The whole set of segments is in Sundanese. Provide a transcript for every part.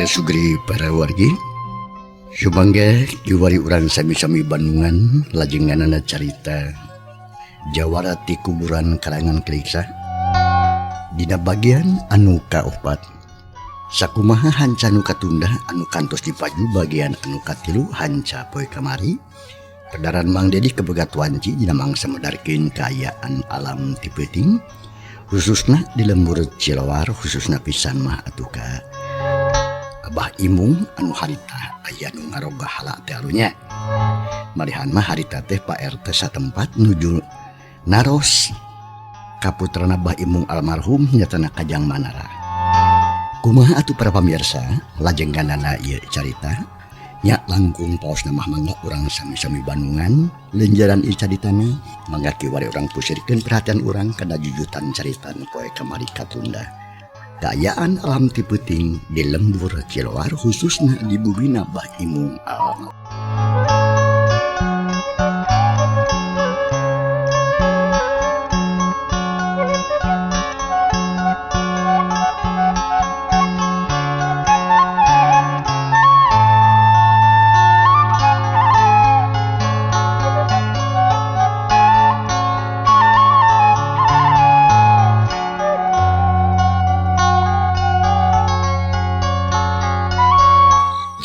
Sugri para wargi sumangga juwari urang sami-sami Bandungan lajenganana carita Jawara ti kuburan karangan Kliksa dina bagian anu kaopat sakumaha hanca nu katunda anu kantos dipaju bagian anu katilu hanca poe kamari pedaran Mang Dedi kebegat wanci dina mangsa medarkeun kaayaan alam ti peuting khususna di lembur Cilawar khususna pisan mah atuh ka Abah Imung anu harita aya nu ngaroga hala teh alunya. Malihan mah harita teh Pak RT satempat nuju naros ka putrana Abah Imung almarhum nyatana Kajang Manara. Kumaha atuh para pamirsa lajengganana ieu carita nya langkung paosna mah mangga urang sami-sami Bandungan lenjaran ieu caritana mangga kiwari urang pusirkeun perhatian urang kana jujutan carita nu poe kamari katunda. Kaayaan alam ti peuting di lembur Cilawar khususna di bumina Bah Imung Alam.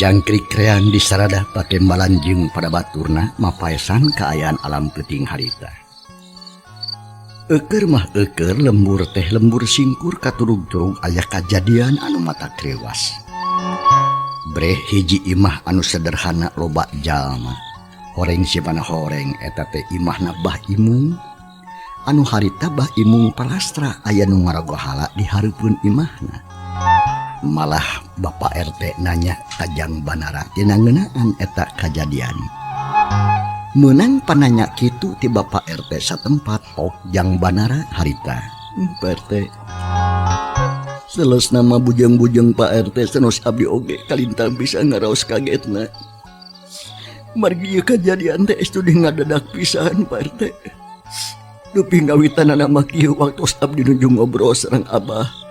Jangkrik reang di saradah pake malanjing pada baturna mapaesan kaayaan alam peuting harita. Eukeur mah eukeur lembur teh lembur singkur katurug-turug aya kajadian anu mata krewas. Breh hiji imah anu sederhana loba jalma. Horeng simana horeng eta teh imahna Bah Imung. Anu harita Bah Imung palastra aya nu ngarogohala di hareupeun imahna. Malah Bapak RT nanya Kajang Banara tina ngeunaan eta kajadian. Meunang pananya kitu ti Bapak RT satempat pok Jang Banara harita. Pak RT seles nama bujeng-bujeng Pak RT senos abdi oge kalintang bisa ngaraos kagetna. Margi ieu kajadian teh estu di ngadadak pisan Pak RT. Dupi ngawitanana mah kieu waktos abdi nuju ngobrol sareng Abah.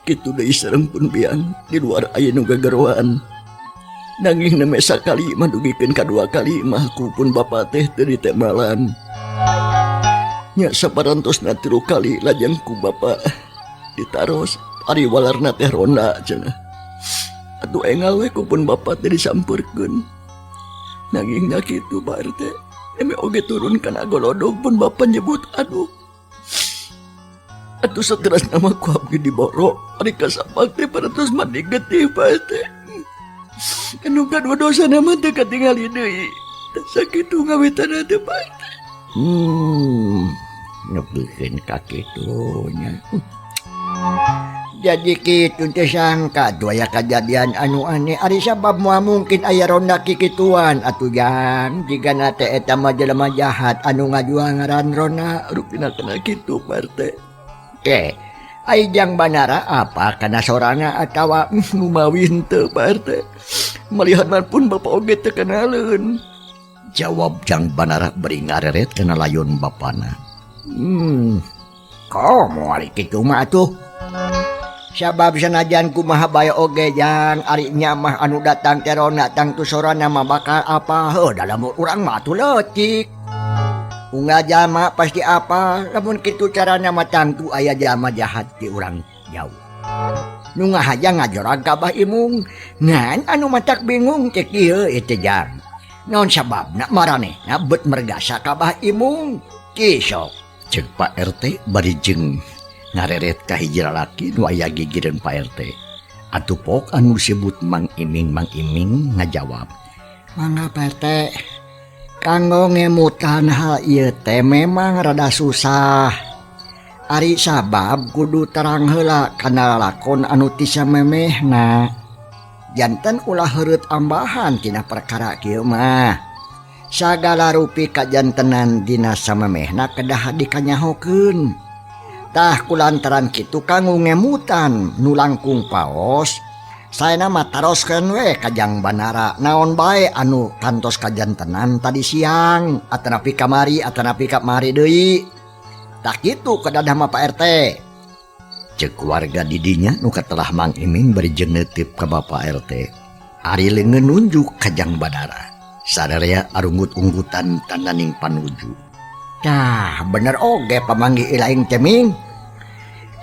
Kitu deui sareng pun biang di luar aya nu gagaroan. Nanging neme sakali mah dugikeun ka dua kali mah ku pun bapa teh teu ditemalan. Nya saparantosna 3 kali lajeng ku bapa ditaros ari walarna teh ronda cenah. Atuh engal we ku pun bapa teh disampeurkeun. Nanging nya kitu Pak RT. Neme oge turun kana golodog pun bapa nyebut aduh. Atuh sateras nama ku abdi diboro ari kasapak teh parantos mandi getih Pak RT. Anu kadua dosa nama teh katingali deui. Teh sakitu ngawitanna teh Pak RT. Nepikeun ka kitu nya. Jadi kitu teh sangka tuh aya kajadian anu aneh ari sabab moal mungkin aya ronda kikituan atuh Jang jigana teh eta mah jelema jahat anu ngajual ngaran ronda rupina kana kitu Pak RT. Ai Jang Banara apa kana sorana atawa ngumawi henteu Pak RT. Malihan mah pun bapa oge teu kenaleun. Jawab Jang Banara bari ngareret kana layon bapana. Komo ari kitu mah atuh. Sabab sanajan kumaha bae oge Jang ari nya mah anu datang teh ronda tangtu sorana mah bakal apa heuh da lamun urang mah atuh leutik. Unggal jalma pasti apa lamun kitu carana mah tangtu aya jalma jahat ti urang jauh. Nu ngahaja ngajorag ka Bah Imung ngan anu matak bingung teh kieu ieu teh Jang. Naon sababna maranehna beut mergasa ka Bah Imung? Kisok ceuk Pak RT bari jeung ngareret ka hiji lalaki nu aya gigireun Pak RT. Atuh pok anu disebut Mang Iming Mang Iming ngajawab. Mangga Pak RT. Kanggo ngemutan hal ieu teh memang rada susah. Ari sabab kudu terang heula kana lalakon anu ti samemehna. Janten ulah heureut ambahan tina perkara kieu mah. Sagala rupi kajantenan dina samemehna kedah dikanyahokeun. Tah kulantaran kitu kanggo ngemutan nu langkung paos, saena mah taroskeun we ka Jang Banara naon bae anu kantos kajantenan tadi siang atanapi kamari atanapi kamari deui. Tah kitu kedadah mah Pak RT. Cek warga didinya nu katelah Mang Iming bari jeung neuteup ka Bapak RT. Ari leungeun nunjuk ka Jang Banara. Sararea arunggut-unggutan tandaning panuju. Tah bener oge pamanggih ilaing teh Ming.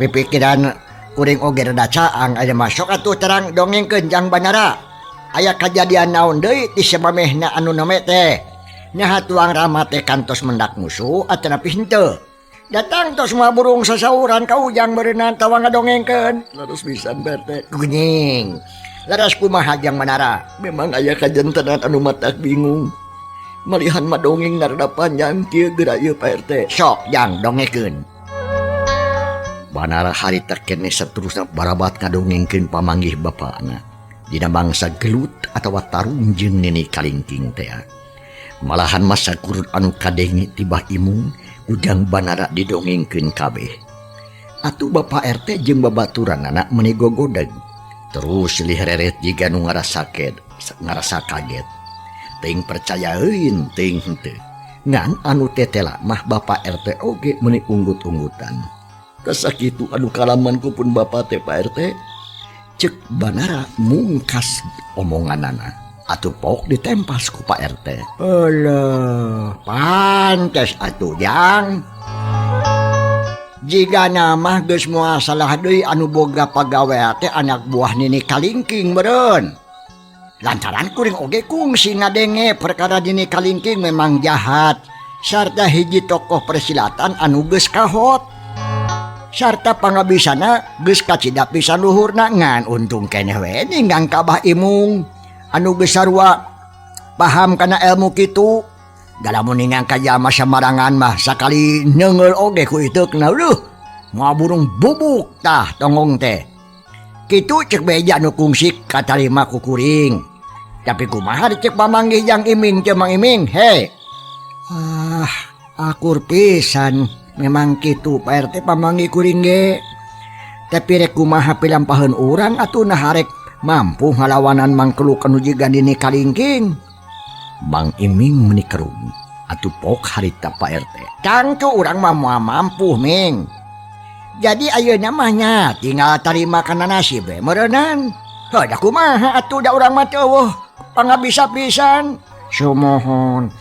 Pipikiran kuring oge rada caang aya masuk atuh terang dongengkeun Jang Banara. Aya kajadian naon deui ti samemehna anu nome teh. Nyaha tuang Rama teh kantos mendak musuh atanapi henteu. Datang tos semua burung sasauran ka ujang berenang tawa ngadongengkeun. Leres pisan Pak RT. Kuning. Leres kumaha Jang Banara? Memang aya kajantenan anu matak bingung. Malihan madongeng narada panjang kieu geura ieu Pak RT. Sok Jang dongengkeun. Banara harita keneh saterusna barabat ngadongengkeun pamanggih bapana. Dina mangsa gelut atawa tarung jeung Nini Kalingking teh. Malahan masa kurut anu kadenge tibah imung Ujang Banara didongengkeun kabeh. Atuh Bapak RT jeung babaturanana meuni gogodeg. Terus lihereret jiga nu ngarasa kaget. Teuing percayaeun teuing henteu. Ngan anu tetela mah Bapak RT oge meuni unggut-unggutan. Kasakitu anu kalaman ku pun Bapak teh Pak RT. Cek Banara mungkas omonganana. Atuh pok ditempas ku Pak RT. Alah, pantes atuh Jang. Jika nama geus moal salah deui anu boga pagawe teh anak buah Nini Kalingking meureun. Lantaran kuring oge kungsi ngadenge perkara Nini Kalingking memang jahat sarta hiji tokoh persilatan anu geus kahot. Sarta pangabisana geus kacida pisan luhurna ngan untung keneh we ninggang ka Bah Imung. Anu geus sarua paham kana ilmu kitu. Da lamun ninggang ka jalma samarangan mah sakali neungeul oge ku iteukna leuh. Moal burung bubuk tah tonggong teh. Kitu cek beja nu kungsi katarima ku kuring. Tapi kumaha cek pamanggih Jang Iming teh Mang Iming? He. Ah, akur pisan memang kitu Pak RT pamanggih kuring ge. Tapi rek kumaha pilampaheun urang atuh nah harek mampu ngalawanan mangkeluk anu jiga Nini Kalingking. Mang Iming meuni kerung atuh pok harita Pak RT. Tangtu urang mah moal mampu Ming. Jadi ayeuna mah nya tinggal tarima kana nasib we meureunnan. Heuh da kumaha atuh da urang mah teu eueuh pangabisa pisan. Sumuhun.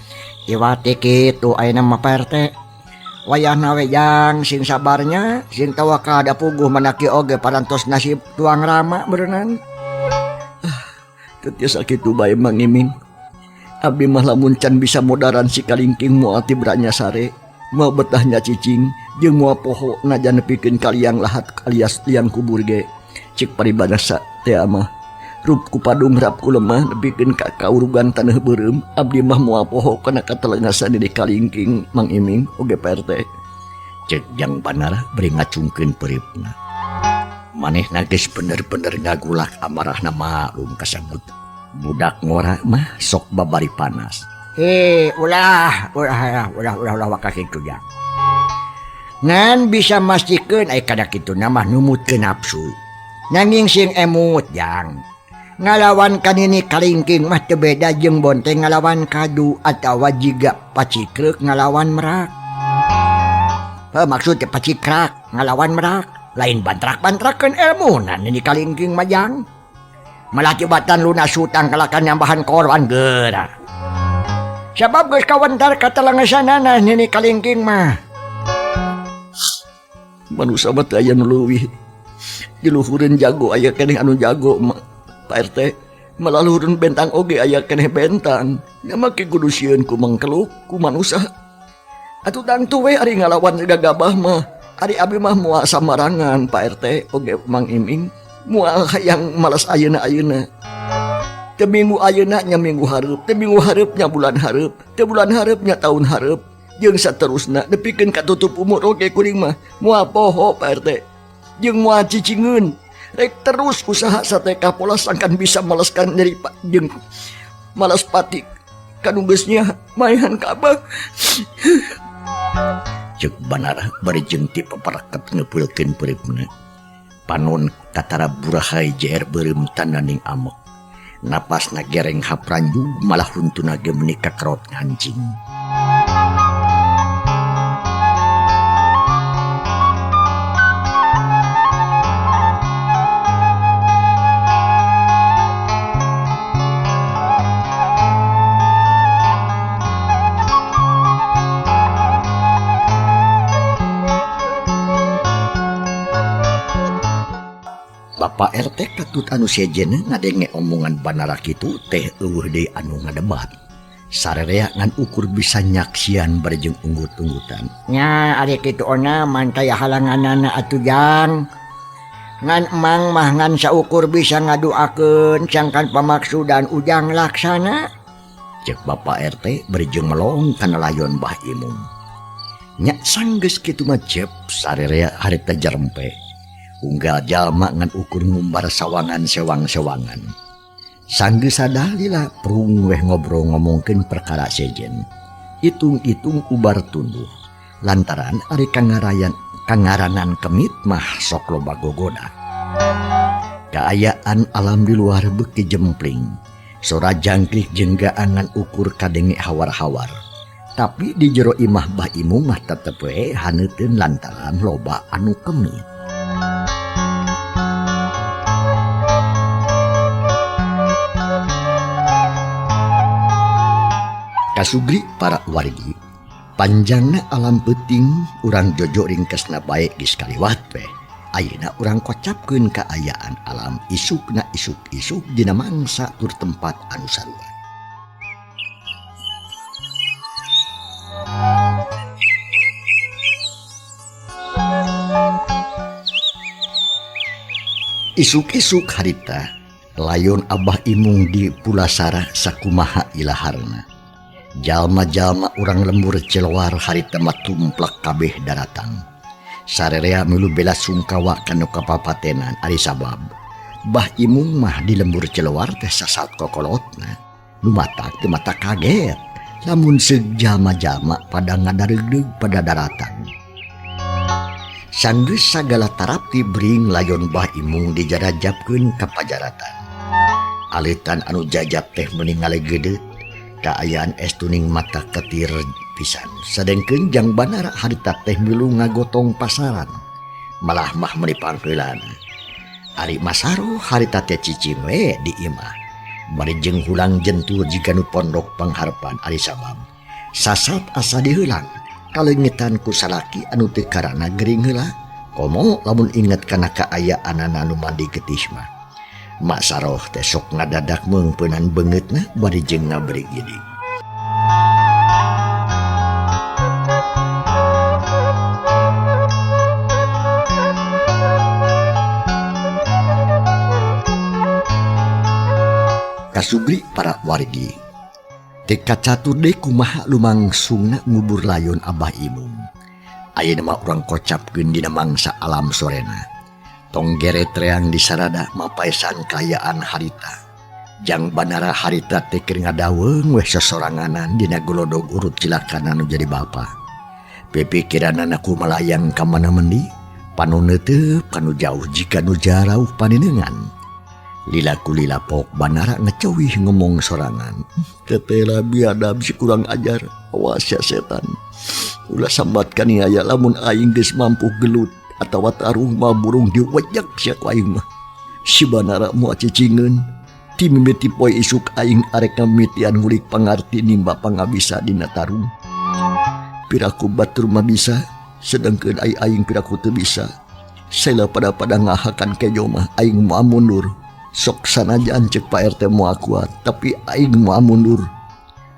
Iwati kitu ayeuna mah Pak RT. Wayahna we Jang sing sabarnya, sing tawakal da puguh manaki oge parantos nasib tuang Rama meureunnan. Teu tiasa kitu bae Mang Iming. Abdi mah lamun can bisa modaran si Kalingking moal tibranya sare, moal betahnya cicing, jeung moal poho najan nepikeun ka liang lahat alias liang kubur ge. Cik paribasa teh mah. Rup ku padung rap ku lemah nepikeun ka kaurugan taneuh beureum, abdi mah moal poho kana katelengasan Nini Kalingking Mang Iming oge Pak RT. Cek Jang Banara bari ngacungkeun peuripna. Manehna geus bener-bener ngagulak amarahna maklum kasebut. Budak ngora mah sok babari panas. Ulah ulah ulah ulah ulah waka kitu Jang. Ngan bisa mastikeun aya kana kituna mah numutkeun nafsu. Nanging sing emut Jang. Ngalawan ka Nini Kalingking mah teu beda jeung bonteng ngalawan kadu atawa jiga pacikrek ngalawan merak. Heuh maksud teh pacikrak ngalawan merak. Lain bantrak-bantrakeun elmuna Nini Kalingking mah Jang. Malah tibatan lunas hutang kalakan nyambahan korban geura. Sabab geus kawentar katelengesanana Nini Kalingking mah. Manusa mah teu aya nu leuwih. Di luhureun jago aya keneh anu jago mah Pak RT. Malah luhureun bentang oge aya keneh bentang. Nya make kudu sieun ku mangkeluk ku manusa. Atuh tangtu we ari ngalawan gagabah mah. Ari abdi mah moal samarangan Pak RT oge Mang Iming. Moal hayang malas ayeuna-ayeuna. Teu minggu ayeuna nya minggu hareup, teu minggu hareup nya bulan hareup, teu bulan hareup nya taun hareup. Jeung saterusna nepikeun ka tutup umur oge kuring mah moal poho Pak RT. Jeung moal cicingeun. Rek terus usaha sate kapola sangkan bisa maleskan nyeri pak jeung malas pati kanu geus nya maehan ka abah. Ceuk Banara bari jeung ti papareket ngepeulkeun pereupna. Panon katara burahai jeer beureum tandaning amek. Napasna gereng hapranjug malah huntuna ge meuni kakerot ngancing. Bapak RT katut anu sejenna ngadenge omongan Banara kitu teh eueuh deui anu ngadebat. Sarerea ngan ukur bisa nyaksian bari jeung unggut-unggutan. Nya ari kitu ona man taya halanganana atuh jang. Ngan emang mah ngan saukur bisa ngaduakeun sangkan pamaksudan ujang laksana. Ceuk Bapak RT bari jeung melong kana layon Bah Imung. Nya sanggeus kitu mah cep sarerea harita jarempe. Unggal jalma ngan ukur ngumbar sawangan sewang-sewangan. Sanggeus sadalila prung weh ngobrol ngomongkeun perkara sejen. Itung-itung ubar tunduh. Lantaran ari kangaranan kemit mah sok loba gogoda. Kaayaan alam di luar beuki jempling. Sora jangkrik jeung gaangan ukur kadenge hawar-hawar. Tapi di jero imah Bah Imung mah tetep we haneuteun lantaran loba anu kemit. Kasugri para wargi, panjangna alam peuting urang jojo ringkesna bae geus kaliwat we. Ayeuna urang kocapkeun kaayaan alam isukna isuk-isuk dina mangsa tur tempat anu sarua. Isuk-isuk harita, layon Abah Imung di Pulasara sakumaha ilaharna. Jalma-jalma urang lembur Cilewar harita mah tumplak kabeh daratang. Sarerea milu bela sungkawa kanu kapapatenan ari sabab Bah Imung mah di lembur Cilewar teh sasat kokolotna. Nu matak teu mata kaget lamun seug jalma-jalma pada ngadareugdeug pada daratan. Sanggeus sagala tarapti bring layon Bah Imung dijarajapkeun ka pajaratan. Alitan anu jajap teh meuni ngalegeudeut. Kaayaan es tuning mata ketir pisan. Sadengkeun jang Banara harita teh milu ngagotong pasaran. Malah mah meuni pangheulana. Ari Masaro harita teh cicing we di imah. Bari jeung hulang jentur jiga nu pondok pangharepan ari sabab. Sasat asa diheulang kaleungitan ku salaki anu teu karana gering heula. Komo lamun inget kana kaayaanana nu mandi getih mah. Mak Saroh teh sok ngadadak meungpeunan beungeutna bari jeung ngaberi giding. Kasugri para wargi. Teu kacatur deui kumaha lumangsungna ngubur layon Abah Imung. Ayeuna mah urang kocapkeun dina mangsa alam sorena. Tong geret reang di sarada mapaesan kaayaan harita. Jang Banara harita teh keur ngadaweung weh sosoranganan dina golodog urut cilakana nu jadi bapa. Pipikiranana ku malayang ka mana mendi, panu neuteup kanu jauh jika nu jarauh paninengan. Lila kulila pok Banara ngeceuwih ngomong sorangan. Tetela biadab si kurang ajar, awas ya setan. Ulah sambat kaniaya lamun aing geus mampu gelut atawa tarung mah burung diwejek sia ku aing mah. Si Banara moal cicingeun. Ti mimiti poe isuk aing arek ngamitian ngulik pangarti nimba pangabisa dina tarung. Piraku batur mah bisa, sedengkeun ai aing piraku teu bisa. Sela pada-pada ngahakan kejo mah aing moal mundur. Sok sanajan ceuk Pak RT moal kuat, tapi aing moal mundur.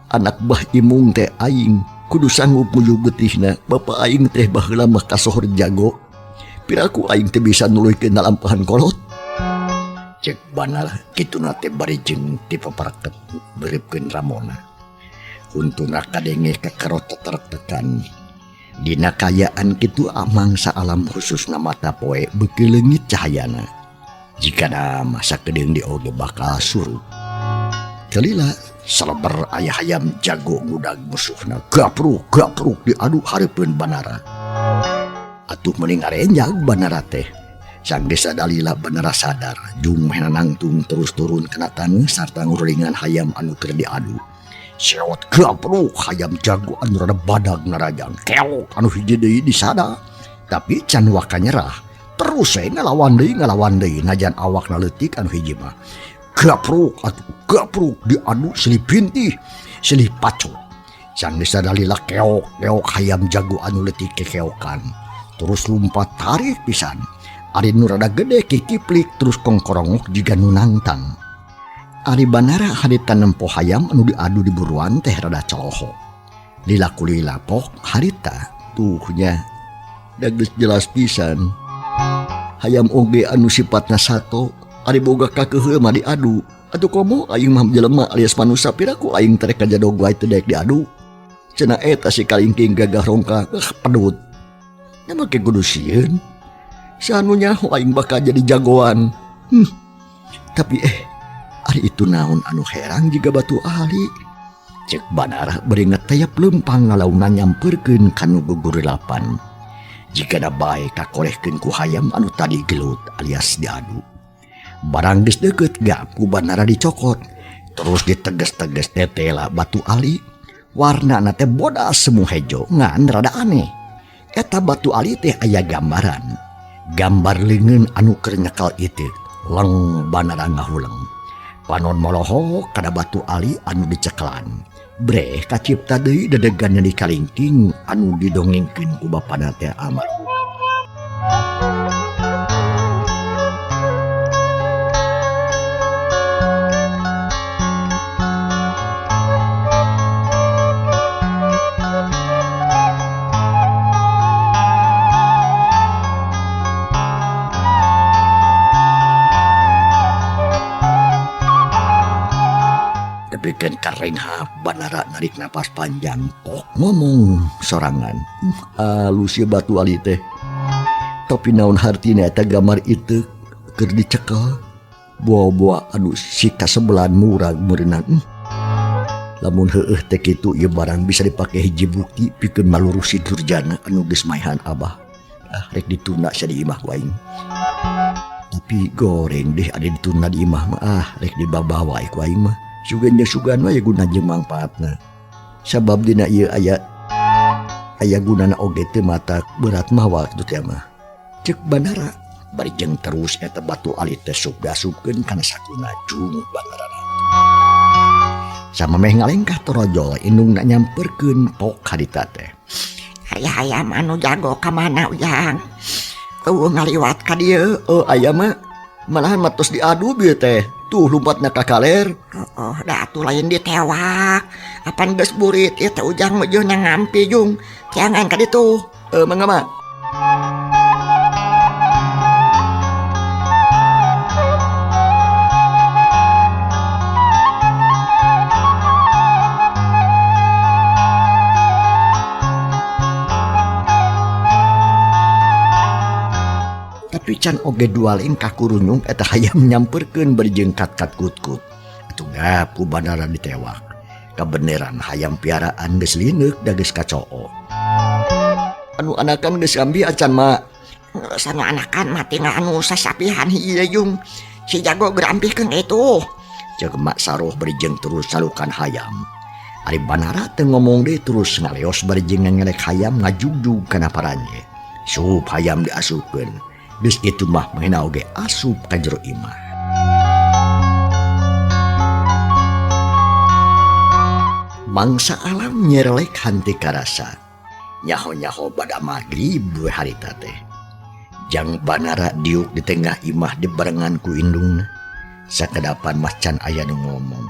Anak Bah Imung teh aing kudu sanggup ngujuk getihna. Bapa aing teh baheula mah kasohor jago. Piraku aing teh bisa nuluykeun nalampahan kolot. Cek Banara kituna teh bari jeung ti papareket beureupeun ramona. Huntuna kadenge kakero tetertekan. Dina kayaan kitu mangsa alam khususna mata poe beuki leungit cahayana. Jikana masa kedeung di oge bakal surup. Kelila saleber aya hayam jago ngudag musuhna gapruk gapruk diadu hareupeun Banara. Atuh meuning ngarenjag Banara teh. Sanggeus sadalila Banara sadar jung mehna nangtung terus turun kana taneuh sarta ngurulingan hayam anu keur diadu. Sewot gapruk hayam jago anu rada badag narajang keok anu hiji deui disada. Tapi can waka nyerah. Terus we ngalawan deui najan awakna leutik anu hiji mah. Gapruk atuh gapruk diadu silih pintih silih pacok. Sanggeus sadalila keok-keok hayam jago anu leutik kekeokan. Terus lumpat tarik pisan. Ari nu rada gede kikiplik terus kongkorongok jiga nu nangtang. Ari Banara harita nempo hayam anu diadu di buruan teh rada coloho. Lila kulila pok harita tuhnya da geus jelas pisan. Hayam oge anu sifatna sato ari boga kakeuheul mah diadu. Atuh komo aing mah jelema alias manusia piraku aing terek kajadog wae teu daek diadu. Cenah eta si kalingking gagah rongka pedut. Nya make kudu sieun. Saha nu nyaho aing bakal jadi jagoan. Tapi ari itu naon anu herang jiga batu ali. Cek Banara bari ngetayap leumpang ngalauna nyamperkeun kanu gugurilapan. Jigana bae kakolehkeun ku hayam anu tadi gelut alias diadu. Barang geus deukeut gap ku Banara dicokot. Terus diteges-teges tetela batu ali. Warnana teh bodas semu hejo ngan rada aneh. Eta batu ali teh aya gambaran. Gambar leungeun anu keur nyekel ieu leng Banara ngahuleng. Panon molohok kana batu ali anu dicekelan. Breh kacipta deui dedegan di kalingking anu didongengkeun ku bapana teh almarhum. Bikin karenghap Banara narik napas panjang pok ngomong sorangan. Alus ieu batu ali teh. Tapi naon hartina eta gambar itu keur dicekel. Boa-boa anu si kasebelan murag meureunang. Lamun heueuh teh kitu ieu barang bisa dipake hiji bukti pikeun malurusi Durjana anu geus maehan abah. Ah rek ditunda sia di imah ku aing. Tapi goreng deh ada ditunda di imah mah ah rek dibabawa ku aing mah. Sugan jeung sugan we guna jeung mangpaatna. Sabab dina ieu aya aya gunana oge teu mata berat mawa kitu teh mah. Ceuk Banara bari jeung terus eta batu ali teh sup diasupkeun kana sakuna jung Banara. Samemeh ngalengkah torojol indungna nyamperkeun pok harita teh. Ari hayam anu jago ka mana ujang? Eueuh ngaliwat ka dieu. Oh aya mah malahan mah tos diadu bieu teh. Tuh lompatna ka kaler. Oh, da atuh lain ditewak. Apan geus burit ieu teh ujang mah jeung ngampi jung. Jangan ka ditu. Mangga mah. Tapi can oge dua lengkah kurunyung eta hayam nyamperkeun bari jeung kat-kat kut-kut. Atuh gap ku Banara ditewak. Kabeneran hayam piaraan geus lineuk da geus kacoo. Anu anakan geus ambi acan ma. Geus anu anakan mah tinggal anu sasapihan hiji jung. Si jago gerampihkeun itu. Ceuk Mak Saroh bari jeung terus salukan hayam. Ari Banara teu ngomong deui terus ngaleos bari jeung ngelek hayam ngajugjug kana paranje. Sup hayam diasupkeun. Geus kitu mah mehna oge asup ka jero imah. Mangsa alam nyerelek hanti karasa. Nyaho-nyaho bada magrib we harita teh. Jang Banara diuk di tengah imah dibarengan ku indungna. Sakedapan mah can aya nu ngomong.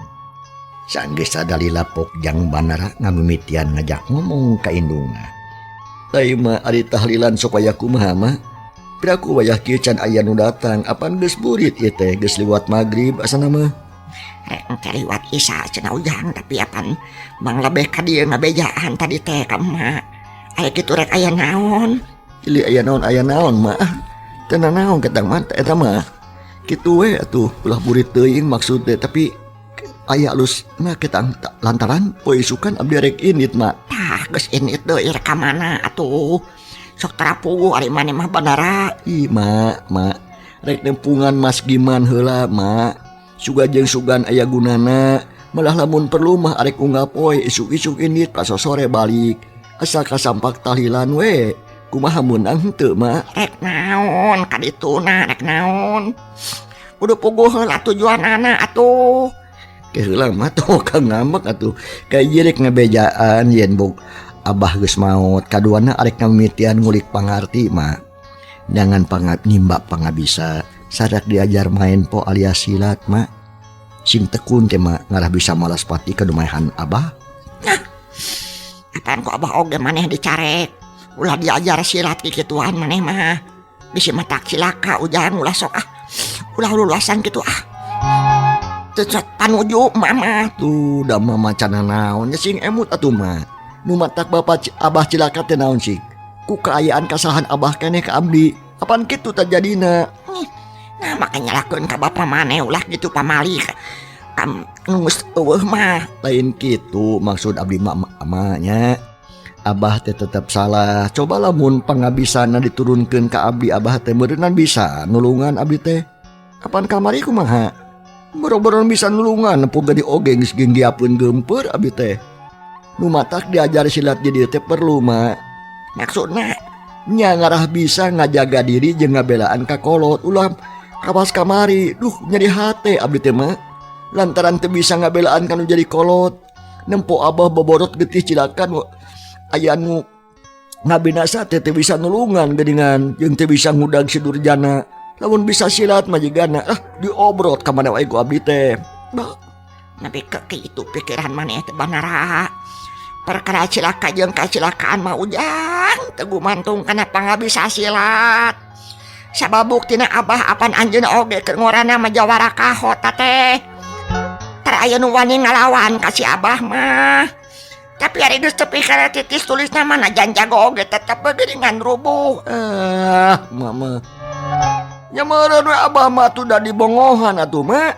Sanggeus sadalila pok Jang Banara ngamimitian ngajak ngomong ka indungna. Ai mah ari tahlilan sok aya kumaha mah? Piraku wayah kieu can aya nu datang, apan geus burit ieu teh geus liwat magrib asana mah. Rek engke liwat Isa cenah Ujang, tapi apan mang lebeh ka dieu ngabejaan tadi teh ka emak. Aya kitu rek aya naon? Ili aya naon mah. Teu naon ketang mah eta mah. Kitu we atuh ulah burit teuing maksud teh, tapi aya alus na ketang lantaran poe isukan abdi rek indit mak. Tah geus indit deui rek ka mana atuh? Sok tara puguh ari maneh mah bandara. Ih mak, mak rek nempungan Mas Giman heula mak. Suga jeung sugan aya gunana, malah lamun perlu mah arek unggal poe isuk-isuk indit sore balik. Asa kasampak tahlilan we. Kumaha meunang henteu mak? Rek naon ka dituna rek naon? Kudu puguh heula tujuanana atuh. Ke heula mah tong ka ngambek atuh. Kahiji rek ngabejaan yen bog abah geus maot, kaduana arek ngamimitian ngulik pangarti mak. Jangan nimba pangabisa, sadak diajar main po alias silat mak. Sing tekun teh mak ngarah bisa malas pati kadumahan abah. Nah, apaan ku abah oge maneh dicarek. Ulah diajar silat kikituan maneh mah. Bisi matak cilaka Ujang, ulah sok ah. Ulah luluasan kitu ah. Teu panuju mama. Tuh da mama cana naon nya sing emut atuh mah. Nu matak bapak abah cilaka teh naon sih? Ku kaayaan kasalahan abah keneh ka abdi. Apaan kitu tajadina? Nah makanya lakuin ka bapak maneh ulah gitu pamali. Kam geus eueuh mah. Lain kitu maksud abdi mah nya. Abah teh tetep salah. Coba lamun pangabisana diturunkeun ka abdi, abah teh meureunnan bisa nulungan abdi teh. Kapan kamari kumaha? Boro-boro bisa nulungan nempo gede oge geus genggiapeun geumpeur abdi teh. Nu matak diajar silat di dieu teh perlu mak. Maksudna nya ngarah bisa ngajaga diri jeung ngabelaan ka kolot ulah kawas kamari. Duh nyeri hate abdi teh mah. Lantaran teu bisa ngabelaan kanu jadi kolot. Nempo abah boborot getih cilakan aya nu ngabinasa teh teu bisa nulungan geuningan jeung teu bisa ngudag si Durjana. Lamun bisa silat mah jigana diobrot ka mana wae ku abdi teh. Bah, nepi ka kitu pikiran maneh teh banara. Perkara cilaka jeung kacilakaan mah Ujang teu gumantung kana pangabisa silat. Sabab buktina abah apan anjeunna oge keur ngorana mah jawara kahota teh. Tara aya nu wani ngalawan ka si abah mah. Tapi ari geus tepi kana titis tulisna mah najan jago oge tetep geuningan rubuh. Mama. Nya meureun we abah mah atuh da dibongohan atuh mah.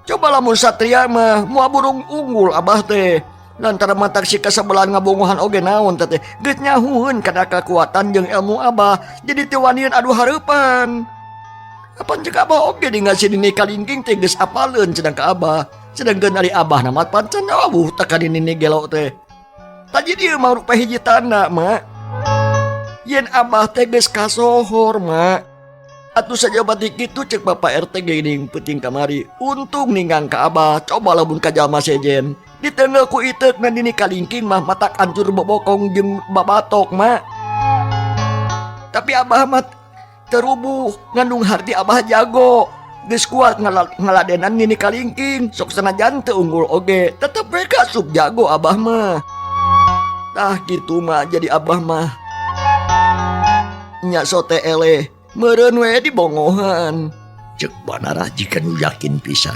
Coba lamun satria mah moal burung unggul abah teh. Lantaran matak si kasebelahan ngabongohan oge naon teh geus nyahueun kana kekuatan jeung ilmu abah. Jadi teu wanian adu hareupan. Apan jeung abah oge di ngasih nini kalingking teh geus apaleun cenah ka abah. Sedangkeun ari abah na mah pancen awuh teh ka nini gelo teh. Tadi dieu mah rupa hiji tanda mak. Yen abah teh geus kasohor mak. Atuh saja batik kitu cek Bapak RT geuning peuting kamari. Untung ninggang ka abah, coba lamun ka jalma sejen. Diteunggeul ku iteuk na nini kalingking mah matak hancur bobokong jeung babatok mak. Tapi abah mah terubuh ngandung harti abah jago. Geus kuat ngaladenan nini kalingking, sok sanajan teu unggul oge, tetep we kasup jago abah mah. Tah kitu mah jadi abah mah. Nya sote eleh. Meureun we dibongohan. Cek Banara jika nu yakin pisan.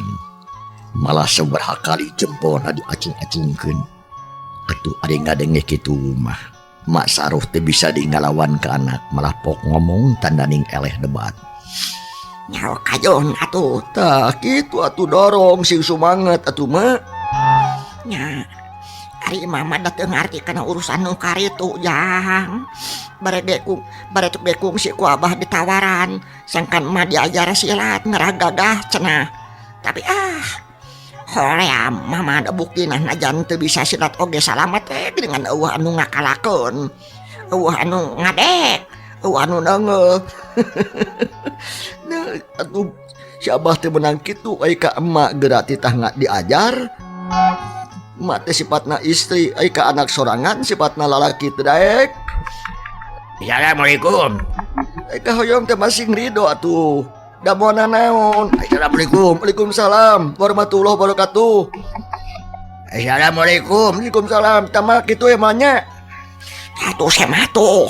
Malah sabaraha kali jempolna diacung-acungkeun. Atuh ari ngadenge kitu mah. Mak Saruh teh bisa di ngalawan ka anak, malah pok ngomong tandaning eleh debat. Nyawa kajon atuh. Tah kitu atuh dorong sing sumanget atuh mak. Nya ari mama da teu ngarti kana urusan nu karitu Jang. Bare ge kungsi ku abah ditawaran, sangkan mah diajar silat ngaragagah cenah. Tapi hoream mama ada buktina najan teu bisa silat oge salamat teh dengan eueuh anu ngakalakeun, eueuh anu ngadek, eueuh anu neungeuh. Nah, atuh si abah teh menang kitu ai ka emak geura titah diajar. Emak teh sifatna istri, ai ka anak sorangan sifatna lalaki teu daek. Assalamualaikum. Ai ka hoyong teh masing ridho atuh. Da moal naon. Assalamualaikum. Waalaikumsalam warahmatullahi wabarakatuh. Assalamualaikum. Waalaikumsalam. Tama kitu ya mah nya. Atuh semah tuh.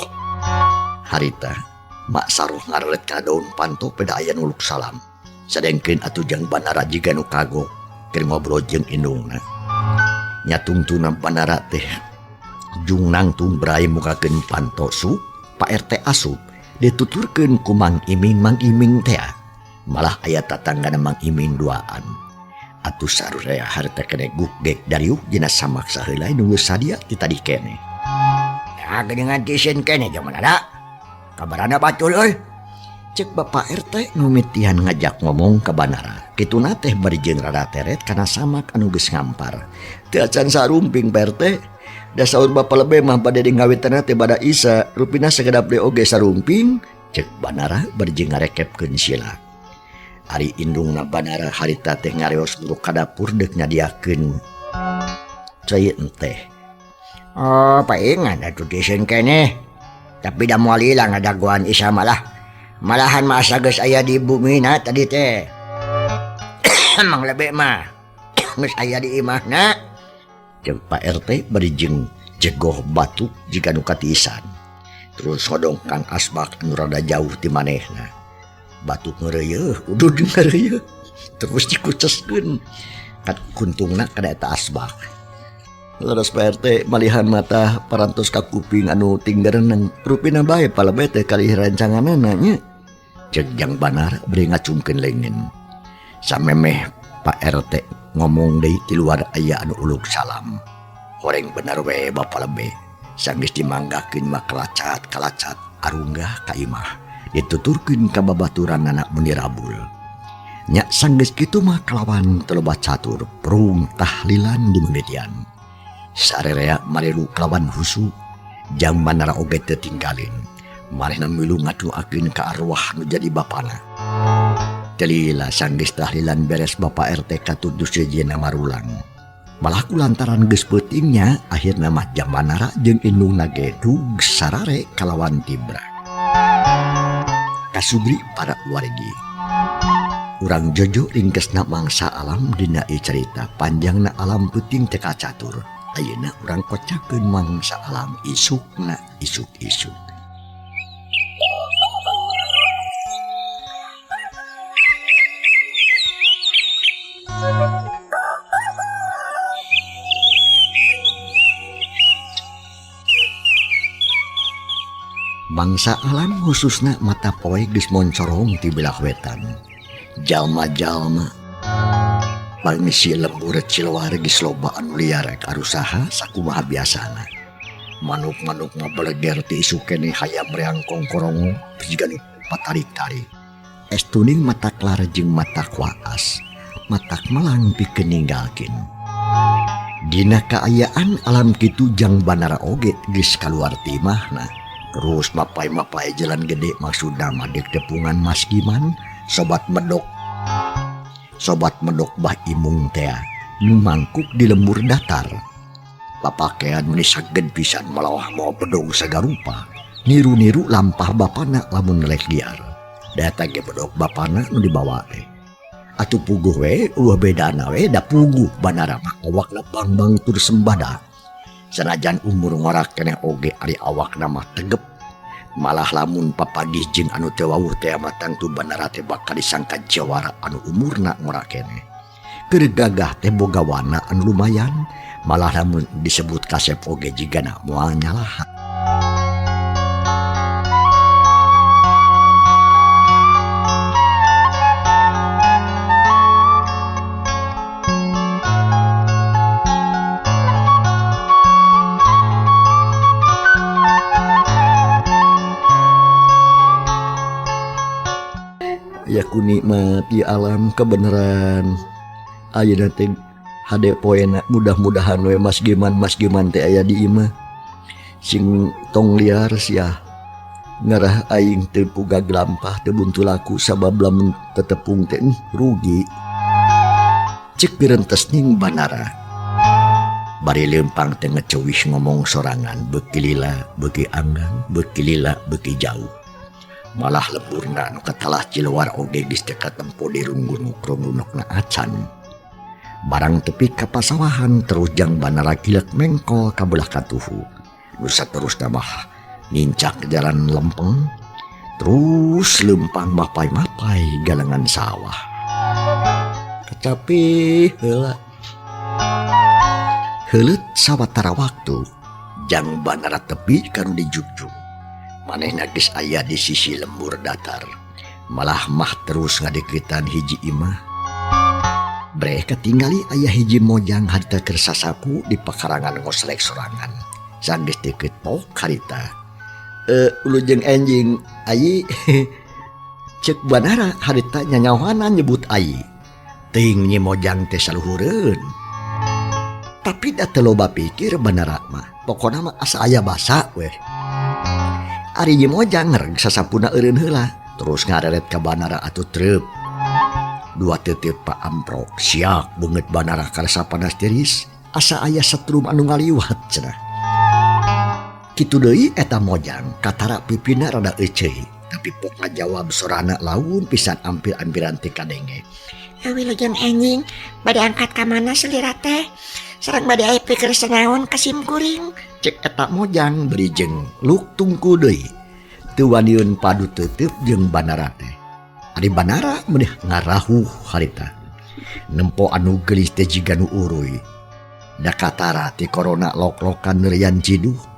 Harita Mak Saruh ngarelet ka daun panto peda aya nuluk salam. Sadengkeun atuh jang Banara jiga nu kagok. Keur ngobrol jeung indungna. Nya tungtuna Banara teh jung nangtung brai mukakeun panto su Pak RT asup dituturkeun ku Mang Iming. Mang Iming teh malah aya tatanggana Mang Iming duaan. Atuh sarurea harita keneh gugek dariuk dina samak saheula nu geus sadia ti tadi keneh. Ya geuningan tisin keneh jeung Banara. Kabarana batul euy. Cek Bapak RT nu mitihan ngajak ngomong ka Banara. Kituna teh bari jeung rada teret kana samak anu geus ngampar. Teu acan sarumping Pak RT. Da saur Bapak lebe mah bade di ngawitanna teh bada Isa, rupina sagedap deui oge sarumping. Cek Banara bari jeung ngarekepkeun sila. Ari indungna Banara harita teh ngareos buru ka dapur deuk nyadiakeun cai enteh. Oh, paingan atuh tisin keneh. Tapi da moal ilang ngadagoan Isa malah. Malahan masa geus aya di bumina tadi teh. Mang lebe mah geus aya di imahna. Jeung Pak RT bari jeung jegoh batuk jiga nu katiisan. Terus hodong Kang Asbak anu rada jauh ti manehna. Batuk ngeureuyeut, udud ngeureuyeut. Terus dikuceskeun. Kat kuntungna kada eta Asbak. Leres Pak RT malihan mata parantos ka kuping anu tinggereneng. Rupina bae palebe teh kalih rencanganana nya. Cek Jang Banara bari ngacungkeun leungeun. Samemeh Pak RT ngomong deui ti luar aya anu uluk salam. Horeng bener we Bapak lebe. Sanggeus dimanggakeun mah kalacat-kalacat arunggah ka imah. Dituturkeun ka babaturanana meni rabul. Nya sanggeus kitu mah kalawan teu loba catur prung tahlilan dimimitian. Sarerea marilu kalawan husu. Jang Banara oge teu tinggalin. Manehna milu ngaduakeun ka arwah nu jadi bapana. Telila sanggeus tahlilan beres Bapak RT katut sejenna marulang. Malah kulantaran geus peutingnya akhirna mah Jang Banara jeung indungna ge dug sarare kalawan tibra. Kasubri para wargi. Urang jojo ringkesna mangsa alam dina ieu carita panjangna alam peuting teu kacatur. Ayeuna urang kocakeun mangsa alam isukna isuk-isuk. Bangsa alam khususna mata poe geus moncorong ti belah wetan. Jalma-jalma pangisi lembur Cilewar geus loba anu liar karusaha sakumaha biasana. Manuk-manuk ngabeleger ti isuk keneh hayam reang kongkorongo jiga nu patarik-tarik. Es tuning mata klar jeung mata kuaas, matak melang pikeun ninggalkeun. Dina kaayaan alam kitu Jang Banara oge geus kaluar ti imahna. Terus mapai-mapai jalan gede maksudna mah deuk tepungan Mas Giman, sobat medok. Sobat medok Bah Imung tea nu mangkuk di lembur datar. Papakean meni saged pisan malawah mawa bedog sagarupa. Niru-niru lampah bapana lamun nelek liar. Data ge bedog bapana nu dibawa teh. Atuh puguh we eueuh bedana we da puguh Banara mah awakna bang-bang tur sembada. Sanajan umur ngorak keneh oge ari awakna mah tegep. Malah lamun papagih jeung anu teu wawuh teh mah tangtu Banara teh bakal disangka jawara anu umurna ngorak keneh. Keur gagah teh boga wana anu lumayan, malah lamun disebut kasep oge jigana moal nyalahan. Ya ku nikmat di alam kebenaran. Ayeuna teh hade poena mudah-mudahan we Mas Giman, Mas Giman teh aya di imah. Sing tong liar sia. Ngarah aing teu pugag lampah teu buntu laku sabab lamun tetepung teh rugi. Cek pirentes ning Banara. Bari leumpang teh ngeceuwih ngomong sorangan beuki lila beuki anggang beuki lila beuki jauh. Malah lemburna nu katalah Cilewar oge geus teu katempo di runggunuk-runggunukna acan. Barang tepi ka pasawahan terus Jang Banara kilek mengkol ka belah katuhu. Nu saterusna mah nincak jalan lempeng, terus leumpang mapay-mapay galengan sawah. Capih heula. Heuleut sawatara waktu jang Banara tepi ka nu dijugjug. Manehna geus aya di sisi lembur datar. Malah mah terus ngadeuketan hiji imah. Breh katingali aya hiji mojang harita keur sasapu di pakarangan ngoslek sorangan. Sanggeus deukeut pok harita. Wilujeng enjing ayi cek Banara harita nyanyahoana nyebut ayi. Teuing Nyi Mojang teh saluhureun. Tapi da teu loba pikir Banara mah. Pokona mah asa aya basa weh. Ari Nyi Mojang ngereg sasapuna eureun heula. Terus ngareret ka Banara atuh treup. Dua tetep pa amprok siak beungeut Banara karasa panas tiris asa aya setrum anu ngaliwat cenah. Kitu deui eta Mojang katara pipina rada euceuy tapi pok ngajawab sorana laun pisan ampir-ampiran teu kadenge. Wilujeng enjing bade angkat ka mana selira teh? Sareng bade aya pikir sanaon ka sim kuring? Cek eta Mojang beri jeung luk tungku deui. Teu waniun padu tetep jeung Banara teh. Ari Banara meuni ngarahuh harita. Nempo anu geulis teh jiga nu uruy. Da katara ti korona lok-lokan neurian ciduh.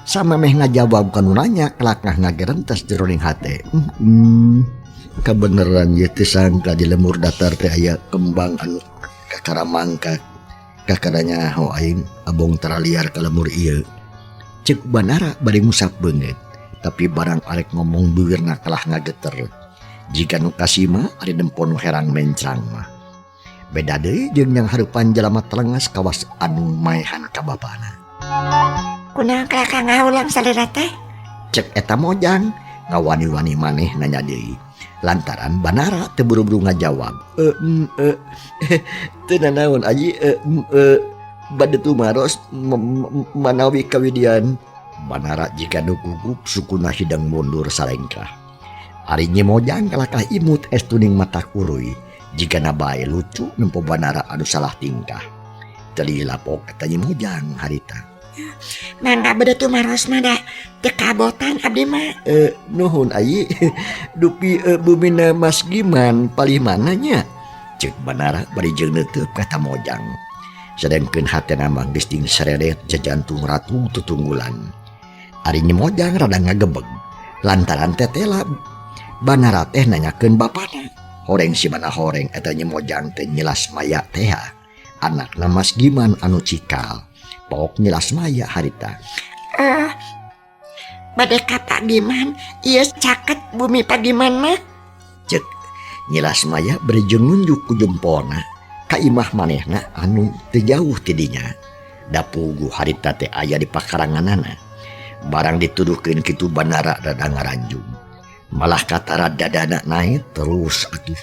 Samemeh ngajawab ka nu nanya kelakah ngagerentes jeroning hate. Kabeneran ieu teh sangka di lembur datar teh aya kembang anu kakara mangkak. Kakara nyaho aing abong taraliar ka lembur ieu. Ceuk Banara bari ngusap beungeut. Tapi barang arek ngomong beuweurna kalah ngageter. Jiga nu kasima ari nempo nu herang mencrang mah. Beda deui jeung yang hareupan jalma telengas kawas anu maehan ka bapana. Kunaon kalakah ngahuleng salira teh? Cek eta Mojang ngawani-wani maneh nanya deui. Lantaran Banara teu buru-buru ngajawab. Teu nanaon aji bade tumaros manawi kawidian. Banara jiga nu gugup sukuna hidang mundur salengkah. Ari Nyi Mojang kalakah imut estuning mata kuruy. Jigana bae lucu nempo Banara anu salah tingkah. Teu lilapok eta Nyi Mojang harita. Mangga bade tumaros mah da teu kabotan abdi mah. Nuhun ayi dupi bumina Mas Giman palih mana nya? Ceuk Banara bari jeung neuteub ka eta Mojang. Sadengkeun hatena mah geus ding seredet jajantung ratu tutunggulan. Ari Nyi Mojang rada ngagebeg lantaran tetela Banara teh nanyakeun bapana. Horeng si mana horeng eta Nyi Mojang teh nyilas maya teh anakna Mas Giman anu cikal. Pok nyilas maya harita. Bade ka Pak Giman, ieu caket bumi Pak Giman mah. Cek nyilas maya bari jeung nunjuk ku jempolna ka imah manehna anu teu jauh ti dinya. Da puguh harita teh aya di pakaranganana. Barang dituduhkeun kitu Banara rada ngaranjung. Malah katara dadana naik terus atuh.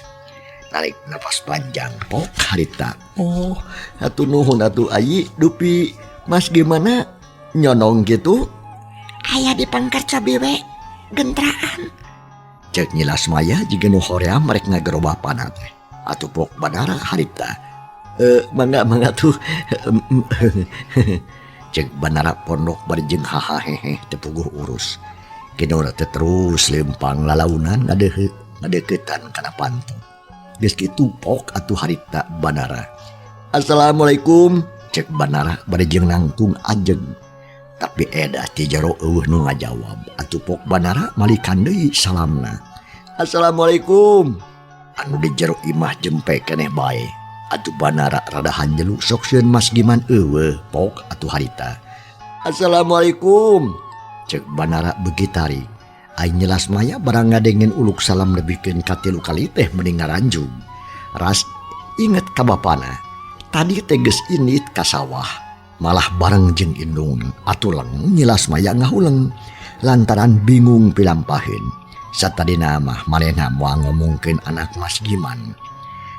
Tarik napas panjang pok harita. Oh, atuh nuhun atuh ayi dupi Mas gimana nyonong gitu? Aya di pangkar cobi we gentraan. Cek nyilas maya jiga nu hoream rek ngagero bapana teh. Atuh pok Banara harita. Mangga mangga tuh. Cek Banara pondok bari jeung haha hehe teu puguh urus. Kinora teh terus lempang lalaunan ngadeuketan kana panto. Geus kitu pok atuh harita Banara. Assalamualaikum. Cek Banara bari jeung nangtung ajeg. Tapi edah ti jero eueuh nu ngajawab. Atuh pok Banara malikan deui salamna. Assalamualaikum. Anu di jero imah jempe keneh bae. Atuh Banara rada hanjelu sok sieun Mas Giman eueuh pok atuh harita. Assalamualaikum. Cek Banara beuki tarik. Aing nyelas maya barang ngadengen uluk salam lebihkeun ka tilu kali teh mending ngaranjug. Ras inget ka bapana. Tadi teh geus indit ka sawah. Malah bareng jeung indung. Atuh leng nyilas maya ngahuleng. Lantaran bingung pilampaheun. Satadina mah manehna moal ngomongkeun anak Mas Giman.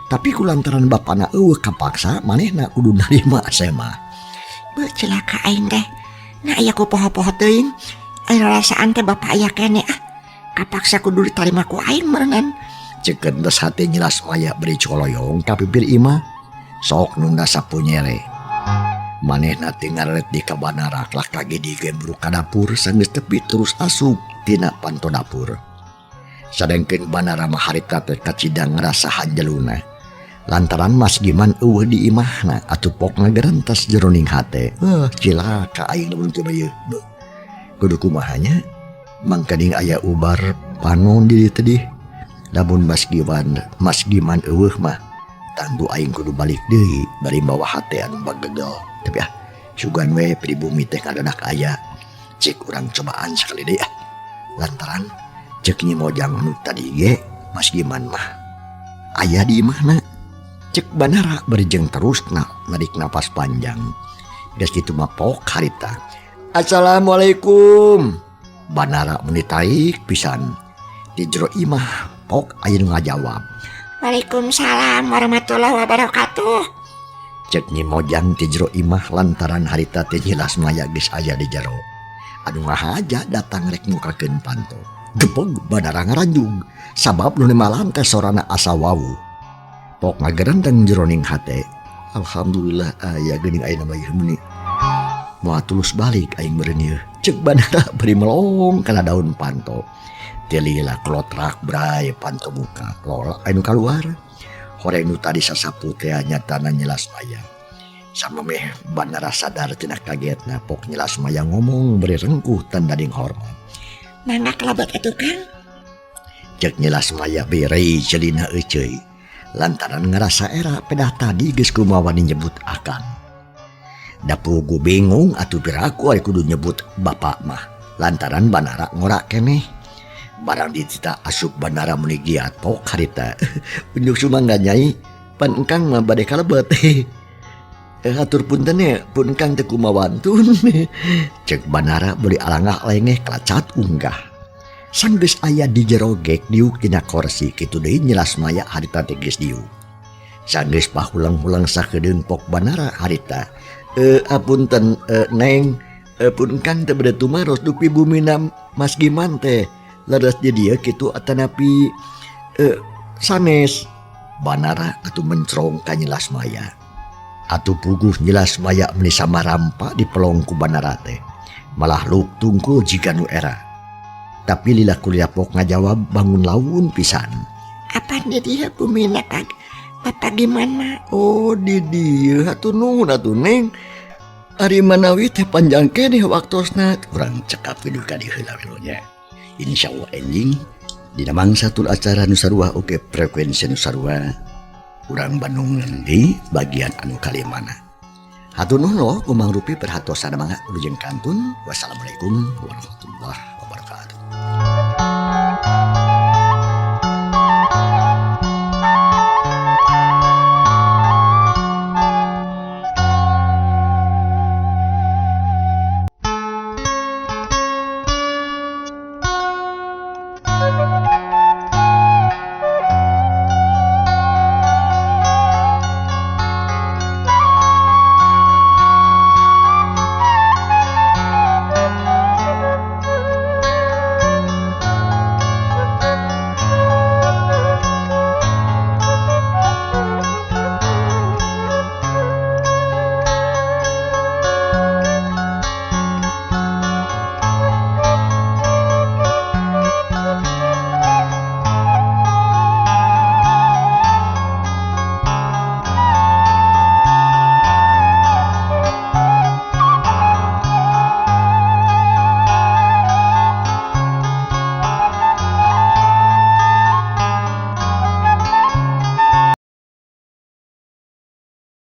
Tapi ku lantaran bapana eueuh kapaksa manehna kudu narima sema. Beuh cilaka aing teh. Nah aya ku poho-poho teuing. Aing rarasaan teh bapa aya keneh ah. Kapaksa kudu ditarima ku aing meureunan. Ceuk geus hate nyilas maya beri coloyong ka pipir imah. Sok nunda sapu nyere. Manehna teh ngareret di ka Banara lah kagedi ge buru ka dapur sanggeus tepi terus asup tina panto dapur. Sadengkeun Banara mah harita teh kacida ngarasa hanjeluna. Lantaran Mas Giman euweuh di imahna atuh pok ngagerentas jeroning hate. Cilaka aing lamun teu ieu. Kudu kumaha nya? Mangkaning aya ubar panon di dieu teh. Lamun Mas Giman euweuh mah tangtu aing kudu balik deui bari mawa hate anu bagegel. Tapi sugan we pribumi teh ngadadak aya. Cik urang cobaan sakali deui ah. Lantaran cek Nyi Mojang nu tadi ge Mas Giman mah aya di imahna. Cek Banara bari jeung terusna narik napas panjang. Geus kitu mah pok harita. Assalamualaikum. Banara meni tarik pisan. Di jero imah pok aya nu ngajawab. Waalaikumsalam warahmatullahi wabarakatuh. Cek Nyi Mojang ti jero imah lantaran harita teh Nyi Lasmaya geus aya di jero. Anu ngahaja datang rek mukakeun panto. Gebeg Banara ngaranjug sabab nu nemalan teh sorana asa wawuh. Pok ngagerenteng jeroning hate. Alhamdulillah aya geuning ayeuna mah ieu meuni. Moal tulus balik aing meureun ieu. Cek Banara bari melong kana daun panto. Tilila klotrak bray panto muka. Lolak anu kaluar. Horeng nu tadi sasapu teh nyatana Nyi Lasmaya. Samemeh Banara sadar tina kagetna pok Nyi Lasmaya ngomong bari rengkuh tandading hormat. Mangga kalebet atuh Kang. Cek Nyi Lasmaya bere celina euceuy. Lantaran ngerasa era pedah tadi geus kumaha wani nyebut akang. Da pugu bingung atuh piraku ari kudu nyebut bapak mah. Lantaran Banara ngorak keneh. Barang ditita asup Banara meni giat pok harita. Unjuk sumangga nyai, pan engkang mah bade kalebet. Hatur punten nya, pun engkang teu kumaha wantun. Cek Banara beuli alangah lengeh kalacat unggah. Sanggeus aya di jero gek diuk tina korsi kitu deui Nyi Lasmaya harita teh geus diuk. Sanggeus pahulang-hulang sakedeung pok Banara harita. Apunten neng, pun engkang teh bade tumaros dupi bumina Mas Giman teh. Leres di dieu kitu atanapi sanes. Banara atuh mencrong ka Nyi Lasmaya. Atuh puguh Nyi Lasmaya meuni samarampa dipelong ku Banara teh. Malah luk tungkul jiga nu era. Tapi lila kuliah pok ngajawab bangun laun pisan. Apa di dieu bumina Pak? Bapak gimana? Oh di dieu atuh nuhun atuh neng. Ari manawi teh panjang keneh waktosna. Urang cekap video ka dieu heula we nya. Insyaallah enjing dina mangsa tur acara nu sarua oge frekuensi nu sarua. Urang Bandung di bagian anu kalimana. Hatur nuhun loh kumang rupi perhatosan mangga wilujeng kantun. Wassalamualaikum warahmatullahi wabarakatuh.